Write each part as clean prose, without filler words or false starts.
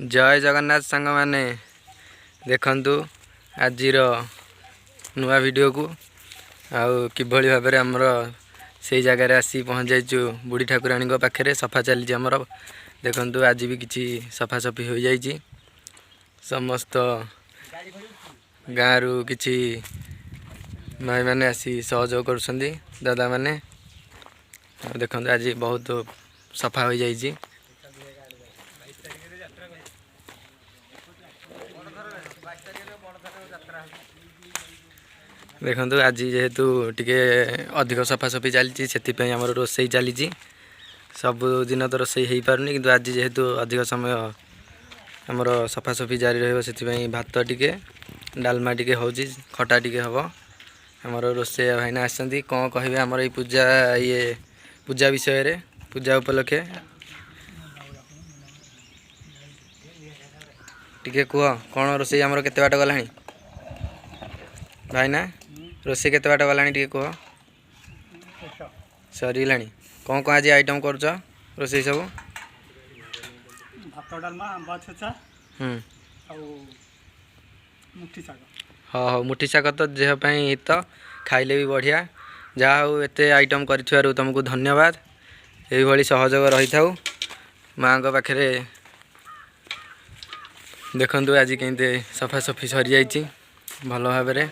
ଜୟ ଜଗନ୍ନାଥ ସାଙ୍ଗମାନେ। ଦେଖନ୍ତୁ ଆଜିର ନୂଆ ଭିଡ଼ିଓକୁ ଆଉ କିଭଳି ଭାବରେ ଆମର ସେଇ ଜାଗାରେ ଆସି ପହଞ୍ଚିଯାଇଛୁ। ବୁଢ଼ୀ ଠାକୁରାଣୀଙ୍କ ପାଖରେ ସଫା ଚାଲିଛି ଆମର। ଦେଖନ୍ତୁ, ଆଜି ବି କିଛି ସଫାସଫି ହୋଇଯାଇଛି। ସମସ୍ତ ଗାଁରୁ କିଛି ଭାଇମାନେ ଆସି ସହଯୋଗ କରୁଛନ୍ତି, ଦାଦାମାନେ। ଆଉ ଦେଖନ୍ତୁ, ଆଜି ବହୁତ ସଫା ହୋଇଯାଇଛି। ଦେଖନ୍ତୁ, ଆଜି ଯେହେତୁ ଟିକେ ଅଧିକ ସଫାସଫି ଚାଲିଛି, ସେଥିପାଇଁ ଆମର ରୋଷେଇ ଚାଲିଛି। ସବୁଦିନ ତ ରୋଷେଇ ହେଇପାରୁନି, କିନ୍ତୁ ଆଜି ଯେହେତୁ ଅଧିକ ସମୟ ଆମର ସଫାସଫି ଜାରି ରହିବ, ସେଥିପାଇଁ ଭାତ ଟିକେ, ଡାଲମା ଟିକେ ହେଉଛି, ଖଟା ଟିକେ ହେବ। ଆମର ରୋଷେଇଆ ଭାଇନା ଆସିଛନ୍ତି। କ'ଣ କହିବେ ଆମର ଏଇ ପୂଜା, ଇଏ ପୂଜା ବିଷୟରେ, ପୂଜା ଉପଲକ୍ଷେ ଟିକେ କୁହ। କ'ଣ ରୋଷେଇ ଆମର କେତେ ବାଟ ଗଲାଣି ଭାଇନା? ରୋଷେଇ କେତେ ବାଟ ଗଲାଣି ଟିକେ କୁହ। ସରିଗଲାଣି। କ'ଣ କ'ଣ ଆଜି ଆଇଟମ୍ କରୁଛ ରୋଷେଇ ସବୁ? ଭାତ, ଡାଲମା, ଆମ୍ବ ଛେଚା ଆଉ ମୁଠି ଶାଗ। ହଁ ହଉ, ମୁଠି ଶାଗ ତ ଦେହ ପାଇଁ ହିତ, ଖାଇଲେ ବି ବଢ଼ିଆ। ଯାହା ହଉ, ଏତେ ଆଇଟମ୍ କରିଥିବାରୁ ତୁମକୁ ଧନ୍ୟବାଦ। ଏଇଭଳି ସହଯୋଗ ରହିଥାଉ ମାଆଙ୍କ ପାଖରେ। ଦେଖନ୍ତୁ, ଆଜି କେମିତି ସଫାସଫି ସରିଯାଇଛି ଭଲ ଭାବରେ।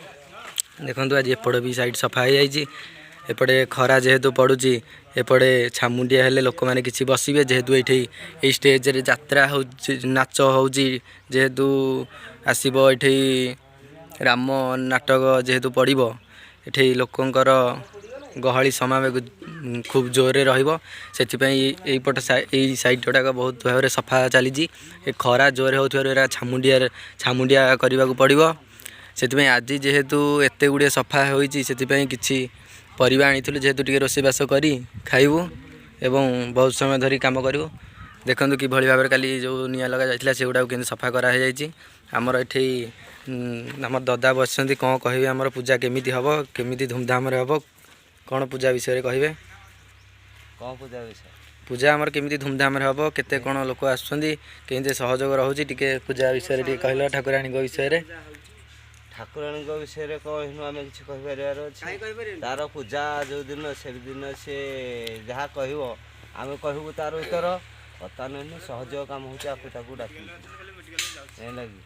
ଦେଖନ୍ତୁ, ଆଜି ଏପଟ ବି ସାଇଡ଼୍ ସଫା ହେଇଯାଇଛି। ଏପଟେ ଖରା ଯେହେତୁ ପଡ଼ୁଛି, ଏପଟେ ଛାମୁଣ୍ଡିଆ ହେଲେ ଲୋକମାନେ କିଛି ବସିବେ। ଯେହେତୁ ଏଇଠି ଏଇ ଷ୍ଟେଜରେ ଯାତ୍ରା ହେଉଛି, ନାଚ ହେଉଛି, ଯେହେତୁ ଆସିବ ଏଠି ରାମ ନାଟକ ଯେହେତୁ ପଡ଼ିବ, ଏଠି ଲୋକଙ୍କର ଗହଳି ସମାବେଗ ଖୁବ୍ ଜୋରରେ ରହିବ। ସେଥିପାଇଁ ଏଇପଟ ଏଇ ସାଇଡ଼୍ ଗୁଡ଼ାକ ବହୁତ ଭାବରେ ସଫା ଚାଲିଛି। ଏ ଖରା ଜୋରରେ ହେଉଥିବାରୁ ଏରା ଛାମୁଣ୍ଡିଆ କରିବାକୁ ପଡ଼ିବ। ସେଥିପାଇଁ ଆଜି ଯେହେତୁ ଏତେ ଗୁଡ଼ିଏ ସଫା ହୋଇଛି, ସେଥିପାଇଁ କିଛି ପରିବା ଆଣିଥିଲୁ, ଯେହେତୁ ଟିକେ ରୋଷେଇବାସ କରି ଖାଇବୁ ଏବଂ ବହୁତ ସମୟ ଧରି କାମ କରିବୁ। ଦେଖନ୍ତୁ, କିଭଳି ଭାବରେ କାଲି ଯେଉଁ ନିଆଁ ଲଗା ଯାଇଥିଲା, ସେଗୁଡ଼ାକୁ କେମିତି ସଫା କରାହେଇଯାଇଛି। ଆମର ଏଠି ଆମର ଦଦା ବସିଛନ୍ତି। କ'ଣ କହିବେ? ଆମର ପୂଜା କେମିତି ହେବ, କେମିତି ଧୁମଧାମରେ ହେବ, କ'ଣ ପୂଜା ବିଷୟରେ କହିବେ? କ'ଣ ପୂଜା ବିଷୟ? ପୂଜା ଆମର କେମିତି ଧୁମଧାମରେ ହେବ, କେତେ କ'ଣ ଲୋକ ଆସୁଛନ୍ତି, କେମିତି ସହଯୋଗ ରହୁଛି, ଟିକେ ପୂଜା ବିଷୟରେ ଟିକେ କହିଲ, ଠାକୁରାଣୀଙ୍କ ବିଷୟରେ। ଠାକୁରାଣୀଙ୍କ ବିଷୟରେ କହିନୁ ଆମେ କିଛି କହିପାରିବାର ଅଛି? ତାର ପୂଜା ଯେଉଁଦିନ, ସେଦିନ ସେ ଯାହା କହିବ, ଆମେ କହିବୁ ତାର ଉତ୍ତର। କଥା ନୁହେଁ, ସହଯୋଗ କାମ ହେଉଛି। ଆକୁ ତାକୁ ଡାକିବୁ ହେଲା କି?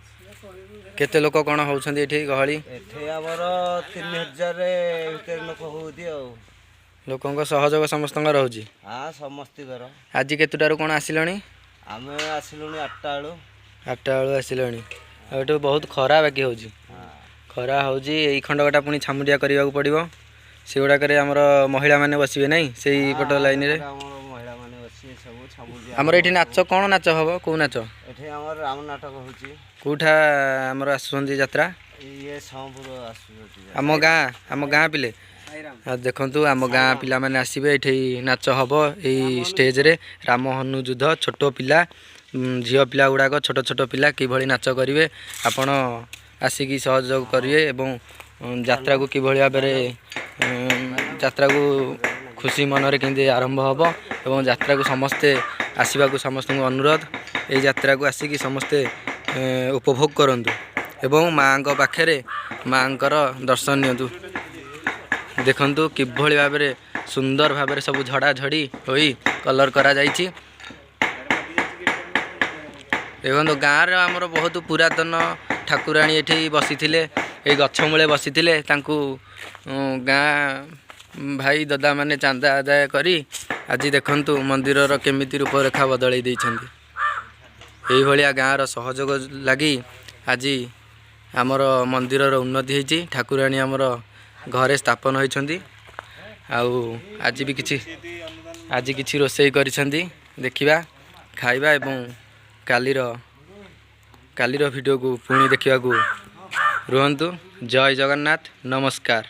କେତେ ଲୋକ କ'ଣ ହେଉଛନ୍ତି ଏଠି ଗହଳି? ଏଠି ଆମର 3000 ଭିତରେ ଲୋକ ହେଉଛି। ଆଉ ଲୋକଙ୍କ ସହଯୋଗ ସମସ୍ତଙ୍କ ରହୁଛି? ହଁ, ସମସ୍ତଙ୍କର। ଆଜି କେତେଟାରୁ କ'ଣ ଆସିଲଣି? ଆମେ ଆସିଲୁଣି 8ଟା ବେଳୁ। 8ଟା ବେଳୁ ଆସିଲଣି। ଆଉ ଏଠୁ ବହୁତ ଖରା ବାକି ହେଉଛି? ହଁ। ଖରା ହେଉଛି। ଏଇ ଖଣ୍ଡକଟା ପୁଣି ଛାମୁଣ୍ଡିଆ କରିବାକୁ ପଡ଼ିବ। ସେଗୁଡ଼ାକରେ ଆମର ମହିଳାମାନେ ବସିବେ ନାହିଁ ସେଇପଟ ଲାଇନରେ? ଆମର ମହିଳାମାନେ ବସିବେ ସବୁ ଛାମୁଣ୍ଡିଆ। ଆମର ଏଠି ନାଚ, କ'ଣ ନାଚ ହେବ, କେଉଁ ନାଚ? ଏଠି ଆମର ରାମ ନାଟକ ହେଉଛି। କେଉଁଠା ଆମର ଆସୁଛନ୍ତି ଯାତ୍ରା? ଇଏ ସମ୍ପୁର ଆସୁଛନ୍ତି। ଆମ ଗାଁ ପିଲେ। ଆଉ ଦେଖନ୍ତୁ, ଆମ ଗାଁ ପିଲାମାନେ ଆସିବେ, ଏଠି ନାଚ ହେବ ଏଇ ଷ୍ଟେଜରେ, ରାମ ହନୁ ଯୁଦ୍ଧ। ଛୋଟ ପିଲା, ଝିଅ ପିଲା ଗୁଡ଼ାକ, ଛୋଟ ଛୋଟ ପିଲା କିଭଳି ନାଚ କରିବେ, ଆପଣ ଆସିକି ସହଯୋଗ କରିବେ ଏବଂ ଯାତ୍ରାକୁ କିଭଳି ଭାବରେ ଯାତ୍ରାକୁ ଖୁସି ମନରେ କେମିତି ଆରମ୍ଭ ହେବ ଏବଂ ଯାତ୍ରାକୁ ସମସ୍ତେ ଆସିବାକୁ ସମସ୍ତଙ୍କୁ ଅନୁରୋଧ। ଏଇ ଯାତ୍ରାକୁ ଆସିକି ସମସ୍ତେ ଉପଭୋଗ କରନ୍ତୁ ଏବଂ ମାଆଙ୍କ ପାଖରେ ମାଆଙ୍କର ଦର୍ଶନ ନିଅନ୍ତୁ। ଦେଖନ୍ତୁ, କିଭଳି ଭାବରେ ସୁନ୍ଦର ଭାବରେ ସବୁ ଝଡ଼ାଝଡ଼ି ହୋଇ କଲର୍ କରାଯାଇଛି। ଦେଖନ୍ତୁ, ଗାଁର ଆମର ବହୁତ ପୁରାତନ ଠାକୁରାଣୀ ଏଠି ବସିଥିଲେ, ଏଇ ଗଛ ମୂଳେ ବସିଥିଲେ। ତାଙ୍କୁ ଗାଁ ଭାଇ ଦଦାମାନେ ଚାନ୍ଦା ଆଦାୟ କରି ଆଜି ଦେଖନ୍ତୁ ମନ୍ଦିରର କେମିତି ରୂପରେଖା ବଦଳାଇ ଦେଇଛନ୍ତି। ଏଇଭଳିଆ ଗାଁର ସହଯୋଗ ଲାଗି ଆଜି ଆମର ମନ୍ଦିରର ଉନ୍ନତି ହେଇଛି। ଠାକୁରାଣୀ ଆମର ଘରେ ସ୍ଥାପନ ହୋଇଛନ୍ତି। ଆଉ ଆଜି କିଛି ରୋଷେଇ କରିଛନ୍ତି, ଦେଖିବା, ଖାଇବା ଏବଂ କାଲିର ଭିଡ଼ିଓକୁ ପୁଣି ଦେଖିବାକୁ ରୁହନ୍ତୁ। ଜୟ ଜଗନ୍ନାଥ, ନମସ୍କାର।